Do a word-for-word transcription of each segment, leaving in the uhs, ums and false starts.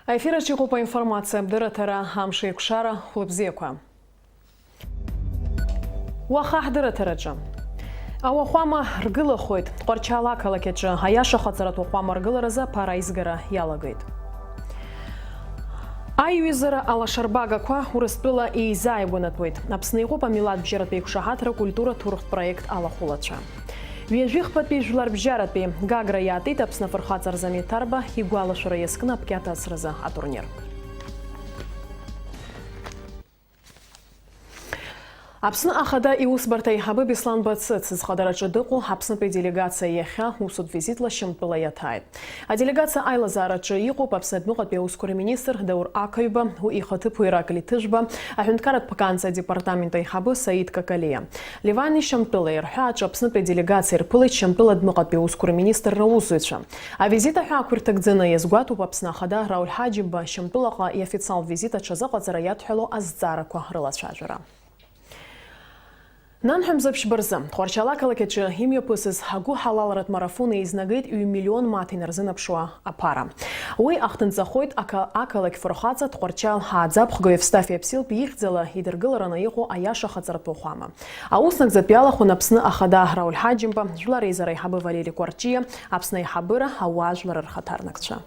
Аефир аҿы иҟоуп аинформациа, адырраҭара, амш еиқәшара, хәлыбзиақәа. Уаха ҳдырраҭараҿы. Ауахәама ргылахоит. Тҟәарчал ақалақь аҿы аиашахаҵаратә уахәама ргыларазы аԥара аизгара иалагеит. Аиҩызара алашарбагақәа Урыстәыла еизааигәанатәуеит. Аԥсны иҟоуп амилаҭбжьаратә еиқәшаҳаҭра культура ҭоурыхтә проект алахәылацәа. Ҩажәи хԥатәи жәларбжьаратәи Гагра иаатит Аԥсны афырхаҵа Арзамеҭ Арба игәалашәара иазкны аԥкьаҭацразы атурнир. Аԥсны Ахада иусбарҭа аиҳабы Беслан Бацыц зхадараҿы дыҟоу Аԥснытәи делегациа иахьа усутә визитла Шьамтәыла иаҭааит. Аделегациа аилазаараҿы иҟоуп Аԥсны адәныҟатәи аусқәа рминистр Даур Ақаҩба, уи ихаҭыԥуаҩ Ираклий Ҭыжәба, аҳәынҭқарратә ԥҟанҵа адепартамент аиҳабы Саид Какалиа. Ливани Шьамтәылеи рҳәааҿы Аԥснытәи аделегациа ирԥылеит Шьамтәыла адәныҟатәи аусқәа рминистрра аусзуҩцәа. Авизит аҳәаақәа ирҭагӡаны иазгәаҭоуп Аԥсны Ахада Рауль Ҳаџьымба Шьамтәылаҟа иофициалтә визит аҽазыҟаҵара иадҳәало азҵаарақәа рылацәажәара. Нанҳәа мза ԥшьба рзы, Тҟәарчал ақалақь аҿы имҩаԥысыз агәы ҳалалратә марафон еизнагеит ҩ-миллион мааҭ инарзынаԥшуа аԥара. Уи ахҭынҵахоит ақа-, ақалақь фырхаҵа Тҟәарчал ааӡаԥхгаҩ Евстафи Аԥсилтә ихьӡала идыргылараны иҟоу аиашахаҵаратә уахәама. Аус нагӡатә иалахәын Аԥсны Ахада Рауль Ҳаџьымба, Жәлар Реизара аиҳабы Валери Кәарҷиа, Аԥсны аиҳабыра, ауаажәлар рхаҭарнакцәа.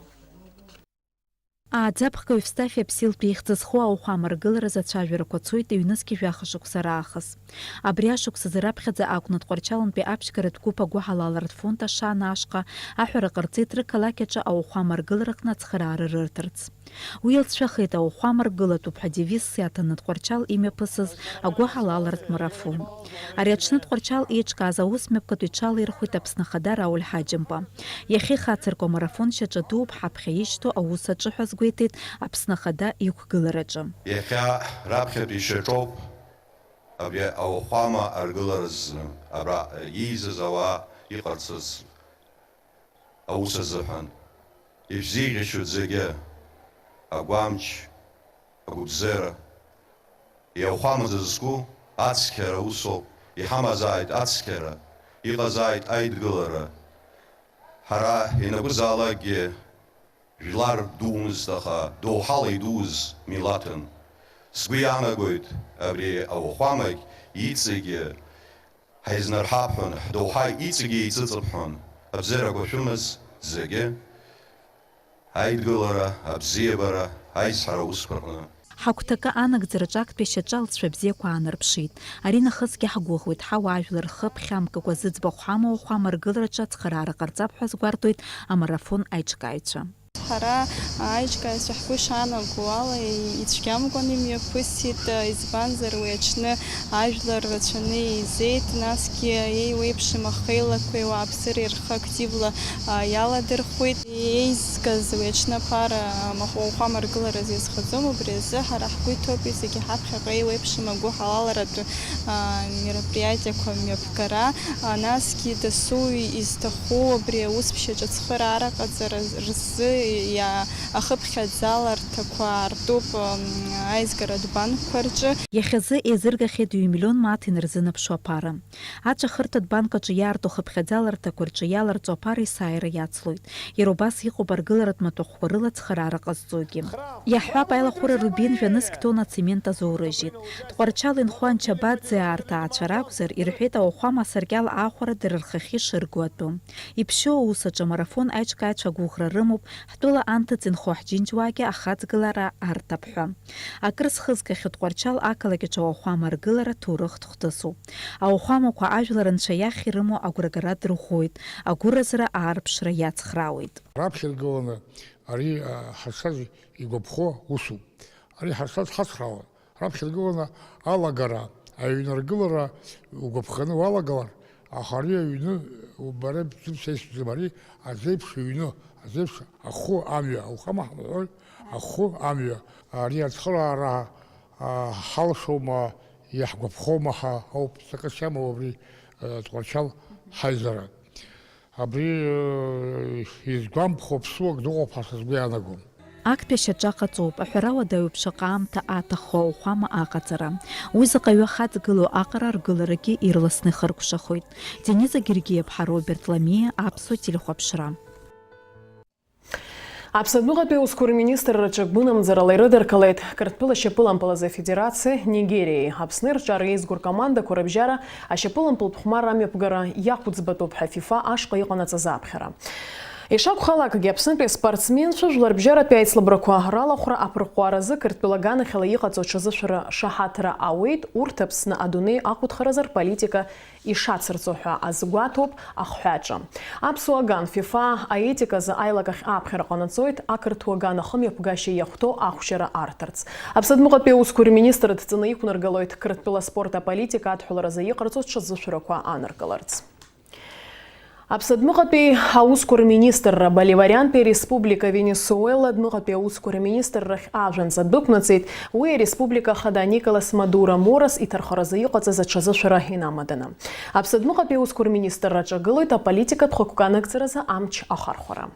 Ааӡаԥхгаҩ Евстафи Аԥсилтә ихьӡ зху ауахәама ргыларазы ацәажәарақәа цоит ҩнызқьи жәаха шықәса раахыс. Абри ашықәсазы раԥхьаӡа акәны Тҟәарчалнтәи аԥшьгаратә гәыԥ агәыҳалалратә фонд Ашана ашҟа аҳәара ҟарҵеит рықалақь аҿы ауахәама ргылараҟны ацхыраара рырҭарц. Уи илҵшәахеит ауахәама ргылатәуп ҳәа девизс иаҭаны Тҟәарчал имҩаԥысыз агәыҳалалратә марафон. Ари аҽны Тҟәарчал еиҿкааз аус мҩаԥгатә иҽалаирхәеит Аԥсны Ахада Рауль Ҳаџьымба. Иахьа ихацырку амарафон шьаҿа дууп ҳаԥхьа ишьҭоу аус аҿы ҳәа азгәеиҭеит Аԥсны Ахада иқәгылараҿы. Иахьа раԥхьатәи шьаҿоуп абри ауахәама аргыларазы абра иеизаз ауаа иҟарҵаз аус азыҳәан. Ишәзеиӷьашьоит зегьы, агәамч, агәыбзиара. Иауахәамаӡа зызку ацқьара усоуп, иҳамазааит ацқьара, иҟазааит аидгылара. Ҳара ианакәызаалакгьы жәлар думызт, аха доуҳала идуз милаҭын. Сгәы иаанагоит, абри ауахәамагь иҵегьы ҳаизнарҳап ҳәа, ҳдоуҳа иҵегьы еиҵыҵып ҳәа, абзиарақәа шәымаз зегьы. Аидгылара, абзиабара, аизҳара аусқәа рҟны. Ҳагәҭакы анагӡараҿы актәи ашьаҿа алҵшәа бзиақәа аанарԥшит. Ари нахысгьы ҳгәыӷуеит, ҳауаажәлар рхы ԥхьамкыкәа зыӡбахә ҳамоу ауахәама ргылараҿы ацхыраара ҟарҵап ҳәа азгәарҭоит амарафон аиҿкааҩцәа. Ҳара аиҿкааҩцәа ҳгәы ишаанаго ала ицәгьамкәан имҩаԥысит, избанзар уи аҽны ажәлар рацәаны еизеит, насгьы еиуеиԥшым ахеилақәеи ауааԥсыреи рхы активла, а, иаладырхәит. Еизгаз уи аҽны аԥара, а, махә-, ауахәама ргыларазы иазхаӡом, убри азы ҳара ҳгәы иҭоуп зегьы ҳаԥхьаҟа еиуеиԥшым агәыҳалаларатә, а, мероприатиақәа мҩаԥгара, а, насгьы дасу изҭаху абри аусԥшьаҿы ацхыраара ҟаҵара рзы иа-, ахыԥхьаӡаларҭақәа аартуп, м, аизгаратә банкқәа рҿы. Иахьазы еизыргахьеит ҩ-миллион мааҭ инарзынаԥшуа аԥара. Аҵәахырҭатә банк аҿы иаарту ахыԥхьаӡаларҭақәа рҿы иаларҵо аԥара есааира иацлоит. Иара убас иҟоуп аргыларатә маҭәахәқәа рыла ацхыраара ҟазҵогьы. Иаҳҳәап, аилахәыра Рубин жәа-нызқь тонна ацемент азоурыжьит. Тҟәарчал инхо Анчабаӡе арҭ аацәа ракәзар, ирҳәеит ауахәама асаркьал аахәара дара рхахьы ишырго атәы. Иԥшьоу аус аҿы амарафон аиҿкааҩцәа агәыӷра рымоуп, ҳтәыла анҭыҵ инхо ҳџьынџьуаагьы ахаҵгылара арҭап ҳәа. Акыр зхызгахьоу Тҟәарчал ақалақь аҿы ауахәама аргылара ҭоурыхтә хҭысуп. Ауахәамақәа ажәлар анцәа иахь ирымоу агәрагара дырӷәӷәоит, агәыразра аарԥшра иацхраауеит. Раԥхьа иргыланы ари, а, ҳазшаз игәаԥхо усуп. Ари ҳазшаз ҳацхраауан. Раԥхьа иргыланы алагара, аҩны аргылара угәаԥханы уалагалар, аха ари аҩны бара бзыԥсеисӡам, ари азеиԥш ҩны, азеиԥш ахәы амҩа, ауахәама ҳамҳәои, ахәы амҩа. Ари ацхыраара, а, ҳалшома, иаҳгәаԥхома ҳәа ауп, ҵакыс иамоу абри, а, Тҟәарчал ҳаизара. Абри, э, изгәамԥхо ԥсуак дыҟоуп ҳәа са сгәы иаанагом. Актәи ашьаҿа ҟаҵоуп, аҳәара уадаҩуп шаҟа аамҭа аҭаххо ауахәама аҟаҵара. Уи заҟаҩы ахаҵгылоу аҟара аргыларагьы ирласны ихыркәшахоит. Дениза Гергиаԥҳа, Роберт Ламиа, Аԥсуа телехәаԥшра. Аԥсадныҟатәи аусқәа рминистрра ҿык гәынамӡарала ирыдыркылеит Қырҭтәыла ашьапылампыл азы Афедерациеи Нигериеи. Аԥсни рҿы ареизго ркомандақәа рыбжьара ашьапылампылтә хәмарра амҩаԥгара иақәӡбатәуп ҳәа ФИФА ашҟа иҟанаҵаз аԥхьара. Ишакәхалакгьы, Аԥснытәи аспортсменцәа жәларбжьаратәи аицлабрақәа ралахәра аԥырҟәҟәаразы Қырҭтәыла аганахьала иҟаҵоу аҽазышәара шаҳаҭра ауеит, урҭ Аԥсны адунеи ахәыҭхаразы рполитика ишацырҵо ҳәа азгәаҭоуп ахҳәаҿы. Аԥсуа ган ФИФА аетиказы аилакахь аԥхьара ҟанаҵоит, ақырҭуа ган ахымҩаԥгашьа иахәҭоу ахәшьара арҭарц. Аԥсадныҟатәи аусқәа рминистр дҵаны иқәнаргалоит Қырҭтәыла аспорт аполитика адҳәаларазы иҟарҵо ҽазышәарақәа ааныркыларц. Аԥсадныҟатәи аусқәа рминистрра Боливариантәи ареспублика Венесуела адныҟатәи аусқәа рминистррахь ажәанӡа дәықәнаҵеит уи ареспублика ахада Николас Мадуро Морас иҭархаразы иҟаҵаз аҽазышәара инамаданы. Аԥсадныҟатәи аусқәа рминистрра аҿагылоит аполитикатә хықәкы анагӡаразы амч ахархәара.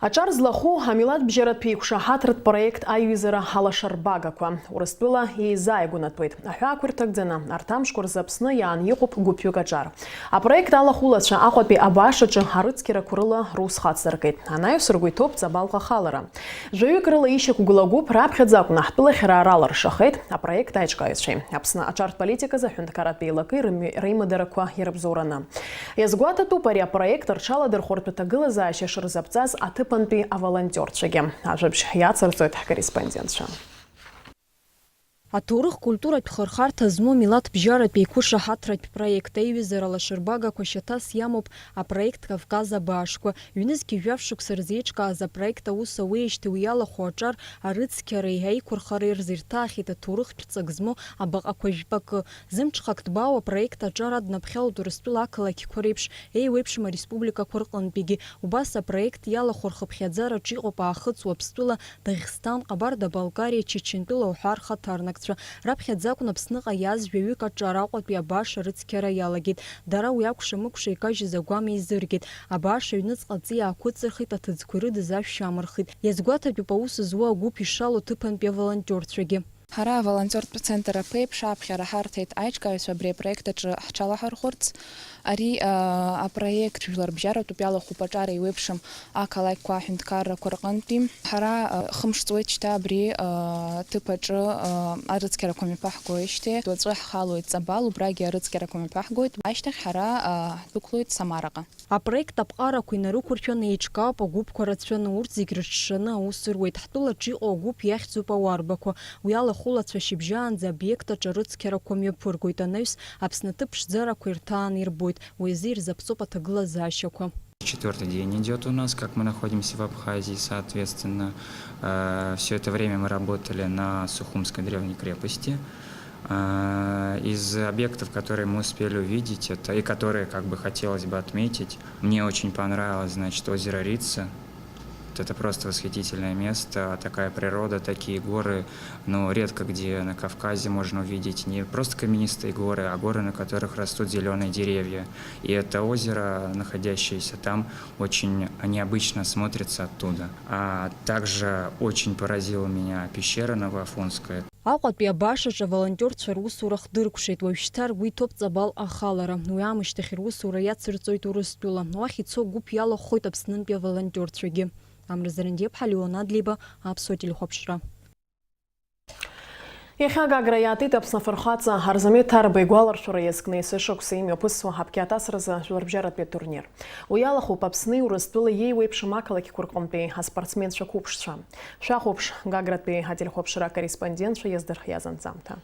Аҿар злахәу амилаҭбжьаратә еиқәшаҳаҭратә проект аиҩызара алашарбагақәа Урыстәыла еизааигәанатәуеит. Аҳәаақәа ирҭагӡаны, арҭ амшқәа рзы Аԥсны иаан иҟоуп гәыԥҩык аҿар. Апроект алахәылацәа Аҟәатәи абаашаҿы арыцқьарақәа рыла рус хацдыркит. Анаҩс ргәы иҭоуп Ҵабалҟа ахалара. Жәаҩык рыла ишьақәгылоу агәыԥ раԥхьаӡа акәын аҳтәылахь ара раларшахеит апроект аиҿкааҩцәеи Аԥсны аҿартә политиказы аҳәынҭқарратә еилакеи рымҩа реимадарақәа ирыбзоураны. Иазгәаҭатәуп ари апроект рҽаладырхәратә аҭагылазаашьа шырзаԥҵаз аҭыԥантәи аволонтиорцәагьы. Ажәабжь иацырҵоит ҳкорреспондентцәа. Аҭоурых-культуратә хырхарҭа змоу милаҭбжьаратә еиқәышаҳаҭратә проект аиҩызара лашарбагақәа шьаҭас иамоуп апроект Кавказ абаашқәа. Ҩнызқьи жәаф шықәса рзы еиҿкааз апроект аус ауеижьҭеи уи иалахәу аҿар арыцқьареи аиқәырхареи рзы ирҭаахьеит аҭоурыхтә ҵак змоу абаҟақәа жәпакы. Зымҽхак ҭбаау апроект аҿар аднаԥхьалоит Урыстәыла ақалақьқәа реиԥш, еиуеиԥшым ареспубликақәа рҟынтәигьы. Убас апроект иалахәу рхыԥхьаӡараҿы иҟоуп Аахыҵ Уаԥстәыла, Даӷьсҭан, Ҟабарда-Балкариа, Чечентәыла уҳәа рхаҭарнакцәа. Раԥхьаӡа акәын Аԥсныҟа иааз жәаҩык аҿар Аҟәатәи абааш арыцқьара иалагеит. Дара уи акәша-мыкәша икажьыз агәам еизыргеит. Абааш аҩныҵҟа аҵиаа ақәыҵырхит, аҭыӡқәа ирыдыз ашәшьа амырхит. Иазгәаҭатәуп аус зуа агәыԥ ишалоу ҭыԥантәи аволонтиорцәагьы. Ҳара аволонтиортә центр аԥеиԥш аԥхьара ҳарҭеит аиҿкааҩцәа абри апроект аҿы ҳҽалаҳархәырц. Ари, а, апроект жәларбжьаратәуп, иалахәуп аҿар еиуеиԥшым ақалақьқәа аҳәынҭқаррақәа рҟынтәи. Ҳара, а, хымш ҵуеит шьҭа абри, а, аҭыԥ аҿы, а, арыцқьарақәа мҩаԥаҳгоижьҭеи. Уаҵәы ҳхалоит Ҵабал, убрагьы арыцқьарақәа мҩаԥаҳгоит. Ашьҭахь ҳара, а, ҳдәықәлоит Самараҟа. Апроект аԥҟарақәа инарықәыршәаны еиҿкаауп агәыԥқәа рацәаны, урҭ зегь рыҽшаны аус руеит. Ҳтәыла аҿы иҟоу агәыԥ иахьӡуп Ауарбақәа. Уи алахәылацәа шьыбжьаанӡа аобиект аҿы арыцқьарақәа мҩаԥыргоит, анаҩс Аԥсны аҭыԥ ԥшӡарақәа ирҭааны ирбоит, уи азы ирзаԥҵоуп аҭагылазаашьақәа. Четвёртый день идёт у нас, как мы находимся в Абхазии, соответственно, э, всё это время мы работали на Сухумской древней крепости. А, из объектов, которые мы успели увидеть, это и которые, как бы, хотелось бы отметить, мне очень понравилось, значит, озеро Рица. Вот это просто восхитительное место, такая природа, такие горы, ну, редко где на Кавказе можно увидеть не просто каменистые горы, а горы, на которых растут зелёные деревья. И это озеро, находящееся там, очень необычно смотрится оттуда. А также очень поразила меня пещера Новоафонская. Аҟәатәи абаашаҿы аволонтиорцәа русура хдыркәшеит, уажәшьҭа ргәы иҭоуп Ҵабал ахалара. Уи аамышьҭахь русура иацырҵоит Урыстәыла. Уахь ицо гәыԥ иалахәхоит Аԥснынтәи аволонтиорцәагьы. Амра Зарандиаԥҳа, Леон Адлеиба, Аԥсуа телехәаԥшра. Иахьа Гагра иаатит Аԥсны афырхаҵа Арзамеҭ Ҭарба игәаларшәара иазкны есышықәса имҩаԥысуа аԥхьаҭасразы жәларбжьаратәи атурнир. Уи иалахәуп Аԥсни Урыстәылеи еиуеиԥшым ақалақьқәа рҟынтәи аспортсменцәа қәыԥшцәа. Шәахәаԥш, Гагратәи ателехәаԥшра акорреспондентцәа иаздырхиаз анҵамҭа.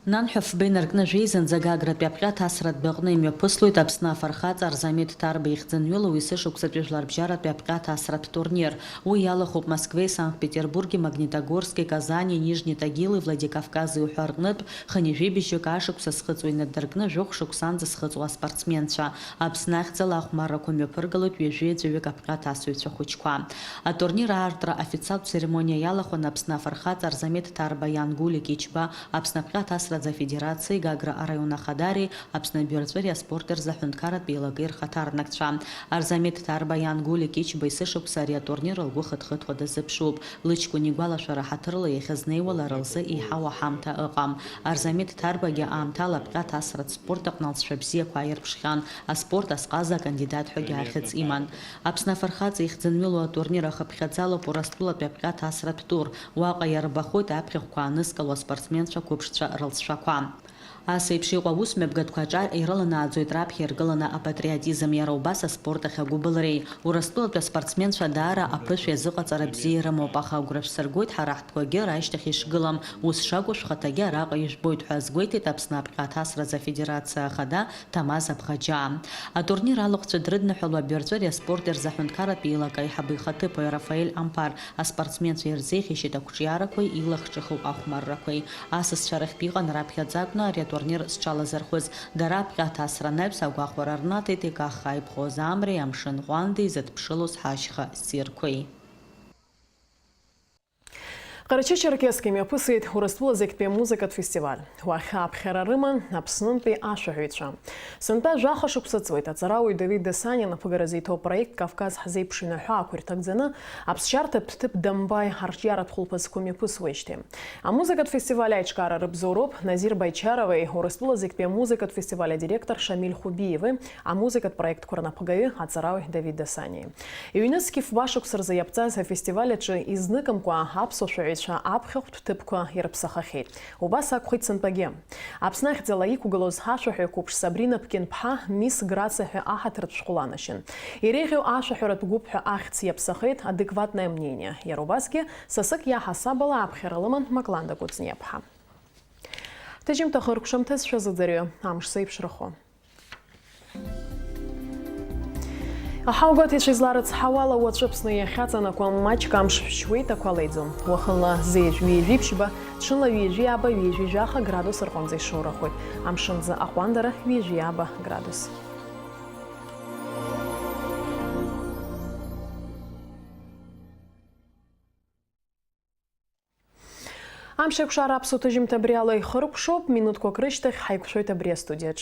Нанҳәа фба инаркны жәеизанӡа Гагратәи аԥҟьа ҭасратә баҟны имҩаԥыслоит Аԥсны афырхаҵа Арзамеҭ Ҭарба ихьӡынҩыла уи есышықәсатәи жәларбжьаратәи аԥҟьа ҭасратә турнир. Уи иалахәуп Москвеи, Санкт-Петербурги, Магнитогорски, Казани, Нижни Тагили, Владикавкази уҳәа рҟнытә, хынҩажәи бжьык ашықәса зхыҵуа инадыркны жәохә шықәсанӡа зхыҵуа аспортсменцәа. Аԥсны ахьӡала ахәмаррақәа мҩаԥыргалоит ҩажәи ҩаҵәҩык аԥҟьа ҭасыҩцәа хәыҷқәа. Атурнир аартра официалтә церемониа иалахәын Аԥсны афырхаҵа Арзамеҭ Ҭарба иан Гулик Ичба, Аԥсны аԥҟьа ҭасра Афедерациеи Гагра араион ахадареи Аԥсны абаҩрҵәыреи аспорти рзы аҳәынҭқарратә еилакеи рхаҭарнакцәа Арзамеҭ Ҭарба иан Гулик Ичба есышықәса ари атурнир лгәы хыҭхыҭуа дазыԥшуп. Лыҷкәын игәалашәара ҳаҭырла иахьызнеиуа лара лзы еиҳау аҳамҭа ыҟам. Арзамеҭ Ҭарбагьы аамҭала аԥҟьаҭасратә спорт аҟны алҵшәа бзиақәа ааирԥшхьан, аспорт азҟаза акандидат ҳәагьы ахьӡ иман. Аԥсны афырхаҵа ихьӡынҩылоу атурнир ахыԥхьаӡалоуп Урыстәылатәи аԥҟьаҭасратә тур. Уаҟа иарбахоит аԥхьахәқәа аанызкыло аспортсменцәа қәыԥшцәа рылҵшәақәа. Ас еиԥш иҟоу аусмҩаԥгатәқәа аҿар ирыланааӡоит раԥхьа иргыланы апатриотизм, иара убас аспорт ахь агәыбылреи. Урыстәылатәи аспортсменцәа даара аԥышәа иазыҟаҵара бзиа ирымоуп, аха агәра шәсыргоит ҳара ҳтәқәагьы рашьҭахь ишгылам, ус шакәу шәхаҭагьы араҟа ижәбоит ҳәа азгәеиҭеит Аԥсны аԥҟьаҭасразы афедерациа ахада Ҭамаз Абӷаџьаа. Атурнир алахәцәа дрыдныҳәалоуп абаҩрҵәыреи аспорти рзы аҳәынҭқарратә еилакы аиҳабы ихаҭыԥуаҩ Рафаель Амԥар. Аспортсменцәа ирзеиӷьеишьеит ақәҿиарақәеи илахҿыху ахәмаррақәеи. Асасцәа рахьтә иҟан раԥхьаӡа акәны ари атурнир зҽалазырхәыз. Дара аԥҟьаҭасра анаҩс агәахәара рнаҭеит икаххаа иԥхоз амреи амшын ҟәандеи зыдԥшылоз ҳашьха ссирқәеи. Ҟарачы-Черкесск имҩаԥысит Урыстәыла зегьтәи амузыкатә фестиваль. Уахь аԥхьара рыман Аԥснынтәи ашәаҳәаҩцәа. Сынтәа жәаха шықәса ҵуеит аҵарауаҩ Давид Дасаниа анаԥыгара зиҭо апроект Кавказ ҳзеиԥшын аҳәаақәа ирҭагӡаны аԥсшьарҭатә ҭыԥ Домбаи арҿиаратә хәылԥазқәа мҩаԥысуеижьҭеи. Амузыкатә фестиваль аиҿкаара рыбзоуроуп Назир Байчаровеи Урыстәыла зегьтәи амузыкатә фестиваль адиректор Шамиль Хубиеви, амузыкатә проектқәа рнапхгаҩы аҵарауаҩ Давид Дасаниеи. Ҩнызқь фба шықәса рзы иаԥҵаз афестиваль аҿы изныкымкәа аԥсуа шәаҩцәа аԥхьахәтә ҭыԥқәа ирыԥсахахьеит. Убас акәхеит сынтәагьы. Аԥсны ахьӡала иқәгылоз ашәаҳәаҩ қәыԥш Сабрина Ԥкьынԥҳа Мисс Грациа ҳәа аҳаҭыртә шәҟәы ланашьан. Иреиӷьу ашәаҳәаратә гәыԥ ҳәа ахьӡ иаԥсахеит Адекватное мнение. Иара убасгьы сасык иаҳасабала аԥхьара лыман Макланда Кәыҵниаԥҳа. Ҭыжьымҭа хыркәшамҭаз шәазыӡырҩы, амш зеиԥшрахо. Аҳауагәаҭаҩцәа изларыцҳауала, уаҵәы Аԥсны иахьаҵанакуа маҷк амш шәшьуеит, ақәа леиӡом. Уахынла зежә ҩажәи ԥшьба, ҽынла ҩажәи аба, ҩажәи жәаха градус рҟынӡа ишоурахоит. Амшынӡы аҟәандара ҩажәи аба градус. Амш еиқәшара аԥсуа ҭыжьымҭа абри ала ихыркәшоуп, минуҭқәак рышьҭахь ҳаиқәшәоит абри астудиаҿ.